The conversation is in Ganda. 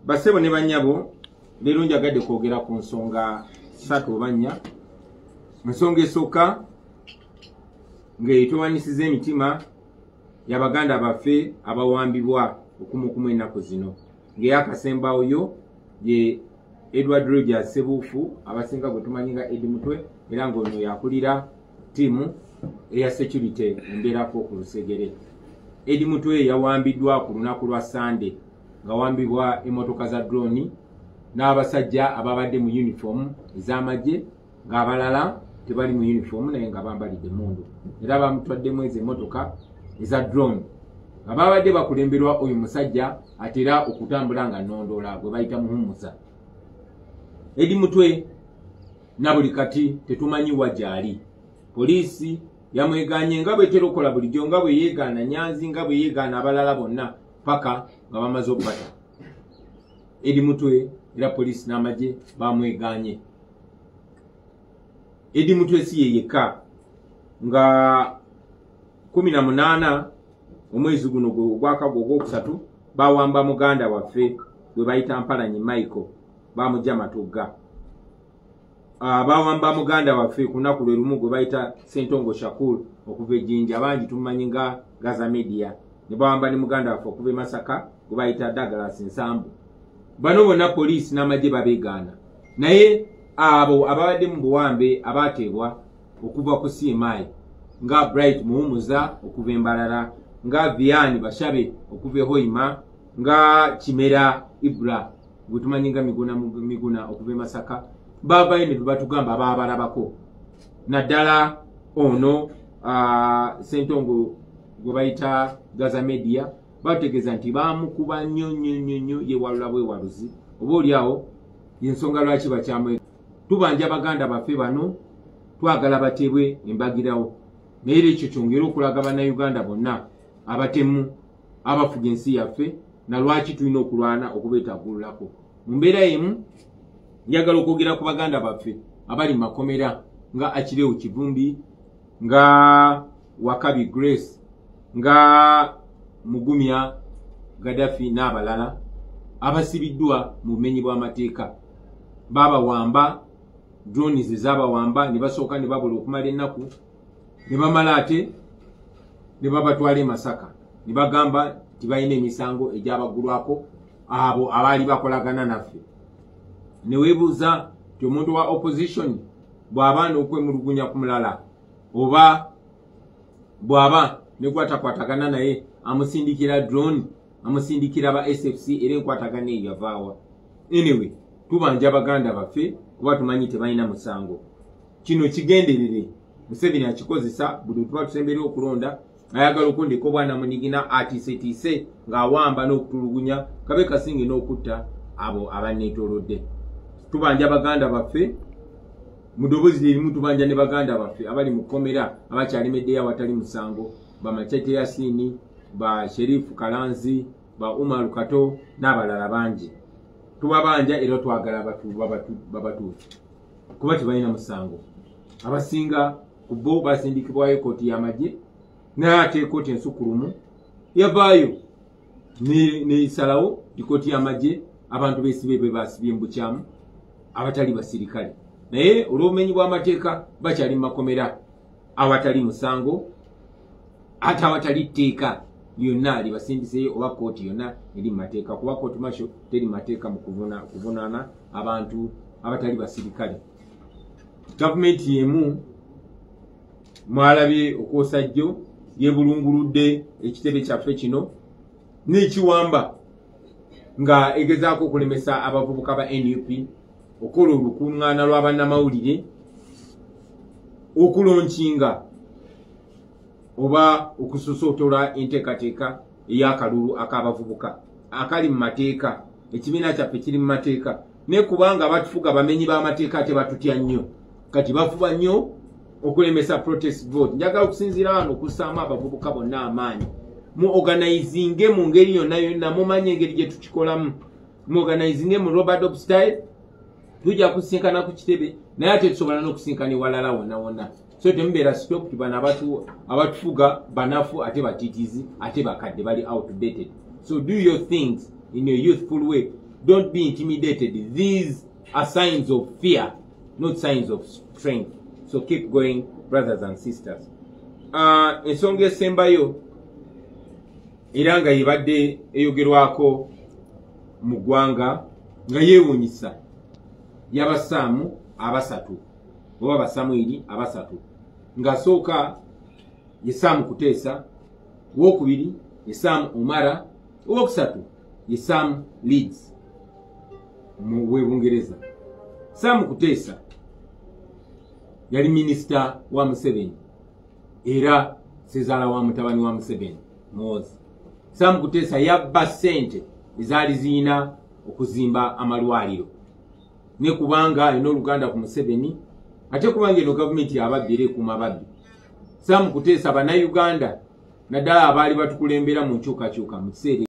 Bassebo ne bannyabo, leero njagadde kwogera ku nsonga ssatu oba nnya. Ensonga esooka ng'etwewanisiza emitima y'abaganda baffe abawambibwa okumukumu ennaku zino, ng'eyakasembawo yo ye Edward Rogers Sebuufu, abasinga gwe tumanyi nga Eddie Mutwe, era ng'ono yakulira ttiimu eya security embeerako ku lusegere. Eddie Mutwe yawambiddwa ku lunaku lwa Sande, nga wambibwa emmotoka za drone n'abasajja ababadde mu uniform ez'amagye, ng'abalala tebali mu uniform naye nga bambalidde emmundu, era bamutwaddemu ezo emmotoka eza drone nga babadde bakulemberwa oyo musajja atera okutambula nga nnondoola gwe bayita Muhumuza. Eddie Mutwe na buli kati tetumanyi wa gy'ali. Poliisi yamweganye nga bwetera okukola bulijjo, nga bwe yeegaana Nyanzi, nga bwe yeegaana abalala bonna paka nga bamaze okubata Eddie Mutwe, era poliisi n'amagye bamweganye. Eddie Mutwe si ye yekka, nga 18 omwezi guno ogwakago ogwokusatu bawamba muganda waffe gwe bayita Mpalanyi Michael, bamugja Matugga. Bawamba muganda waffe ku lunaku lwe lumu gwe bayita Sentongo Shakur okuva e Jinja, bangi tumumanyi nga Gaza Media, ne bawamba ne muganda waffe okuva e Masaka gwe bayita Douglas Nsambu. Bano bonna poliisi n'amagye babeegaana, naye abo ababadde mu buwambe abateebwa okuva ku CMI nga Bright Muhumuza okuva e Mbarara, nga Vian Bashabe okuva e Hoima, nga Kimera Ibra gwe tumanyi nga Miguna Miguna okuva e Masaka, bavayo ne batugamba baabalabako, naddala ono Sentongo gwe bayita Gaza Media. Bategeeza nti bamukuba nnyo nnyo nnyo nnyo, yewalula bwewaluzi, oba oliawo yensonga lwaki bakyamwe. Tubanja baganda baffe bano, twagala bateebwe embagirawo, naye era ekyo kyongere okulaga Bannayuganda bonna abatemu abafuga ensi yaffe na lwaki tulina okulwana okubeetagululako. Mu mbeera emu njagala okwogera ku baganda baffe abali mu makomera nga Achileo Kivumbi, nga Wakabi Grace, nga Mugumya Gaddafi n'abalala abasibiddwa mu bumenyi bw'amateeka. Babawamba, drones ezabawamba, ne basooka ne babula okumala ennaku, ne bamala ate ne babatwala e Masaka ne bagamba nti balina emisango egyabaggulwako abo abaali bakolagana naffe. Ne weebuuza nti omuntu wa opposition bw'aba n'okwemulugunya ku mulala, oba bw'aba ne gwatakwatagana naye, amusindikira drone, amusindikira ba SFC, era enkwatagana eyo yavaawa? Anyway, tubanja baganda baffe kuba tumanyi tebalina musango. Kino kigenderere, Museveni akikozesa buli tuba tusemberera okulonda, ayagala okundika obwana munigina atiisetiise ng'awamba n'okutulugunya kabe kasinge n'okutta abo abanneetoolodde. Tubanja baganda baffe mu ddoboozi lyerimu, tubanja ne baganda baffe abali mu kkomera abakyalemeddeyo awatali musango, ba Machete Yasini, ba Sherifu Kalanzi, ba Umar Kato n'abalala bangi. Tubabanja era twagala babatuuke kuba tebalina musango. Abasinga ku bo basindikibwayo kooti y'amagye, naye ate kooti ensukulumu yavaayo nesalawo nti kooti y'amagye abantu besibe be basibye mu bukyamu abatali basirikale, naye olw'obumenyi bw'amateeka bakyali mu makomera awatali musango, ate awatali tteeka lyonna libasindiseyo oba kooti yonna eri mu mateeka, kuba kooti martial teri mu mateeka mu kuvunaana abantu abatali basirikale. Gavumenti y'emu mwalabye okwosa jjo yebulunguludde ekitebe kyaffe kino n'ekiwamba, nga egezaako okulemesa abavubuka ba NUP okukola olukuŋŋaana lw'abannamawulire okulaunchinga oba okusosotola enteekateeka ey'akalulu ak'abavubuka akali mu mateeka. Ekibiina kyaffe kiri mu mateeka, naye kubanga batufuga bamenyi b'amateeka ate batutya nnyo, kati bafuba nnyo okulemesa protest vote. Njagala okusinziira wano okussaamu abavubuka bonna amaanyi, mu organizinge mu ngeri yonna yonna, mumanye engeri gye tukikolamu, mu organizinge mu rope-a-dope style. Tujja kusinkana ku kitebe, naye ate tusobola n'okusinkana ewalala wonna wonna, so temubeera stop. Bano abatufuga banafu ate batiitizi ate bakadde, bali outdated. So do your things in a youthful way. Don't be intimidated. These are signs of fear, not signs of strength. So keep going, brothers and sisters. Ensonga esembayo era nga yebadde eyogerwako mu ggwanga nga yeewuunyisa y'abasaamu abasatu oba basamwiri abasatu, ng'asooka ye Sam Kuteesa, owokubiri ye Sam Omara, owokusatu ye Sam Leeds mu bwebungereza. Sam Kuteesa yali minisita wa Museveni era sezaala wa mutabani wa Museveni Muhoozi. Sam Kuteesa yabba ssente ezaali ziyina okuzimba amalwaliro, ne kubanga alina oluganda ku Museveni, ate kubanga eno gavumenti yababbi era ekuuma babbi. Sam Kuteesa, Bannayuganda naddala abaali batukulembera mu nkyukakyuka mu kiseera